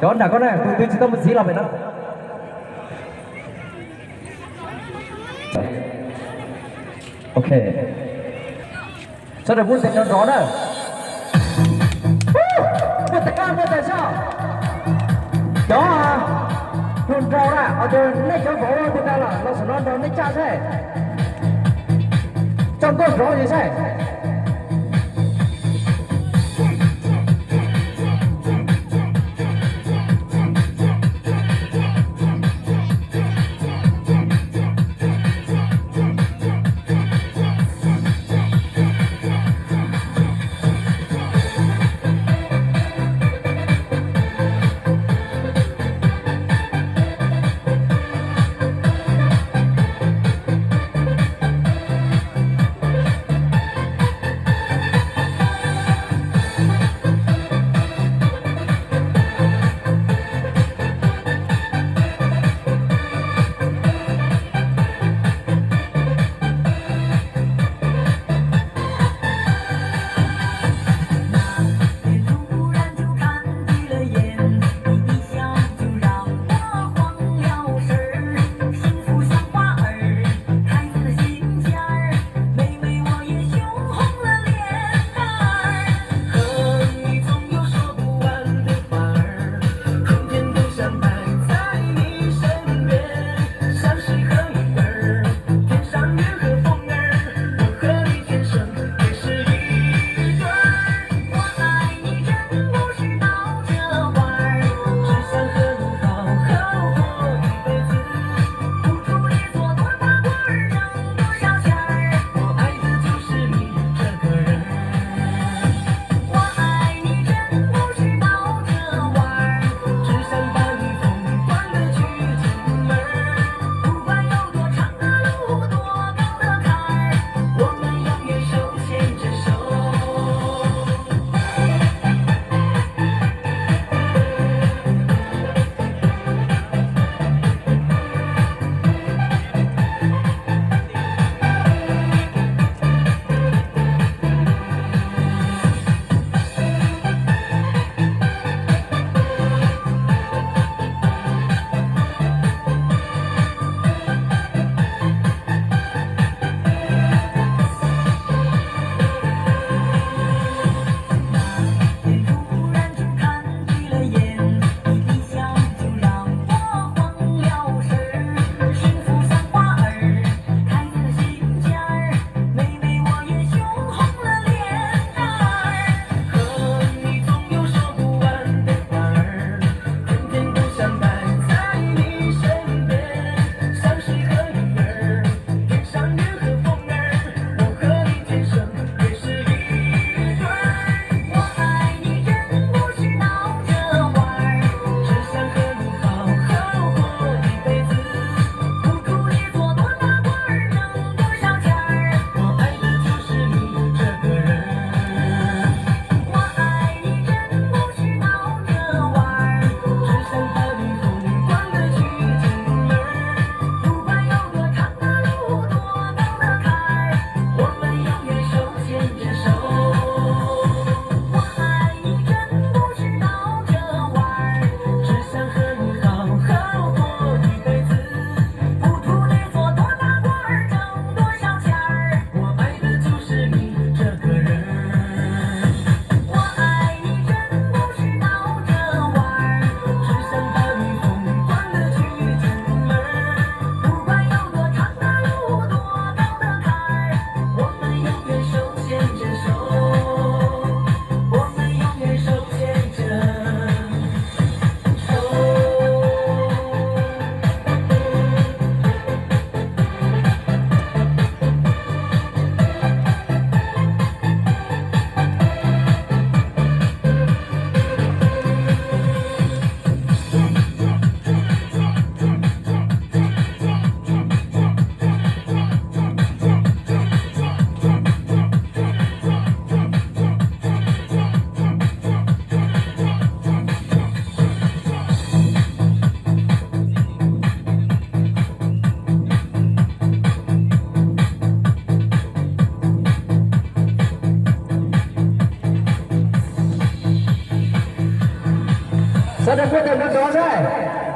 Cov nram koj na, tus twg tsis tau mus txiv los pem no. Ok. Sawv daws muab tes nrov nrov na. Muab tes, muab tes soj. Cov hluas nraug na, os, nej cov vauv twg tag lawm los saum no nrog nej caj saib. Tso nkauj nrov li saib. Sawv daws puag tim no rov saib.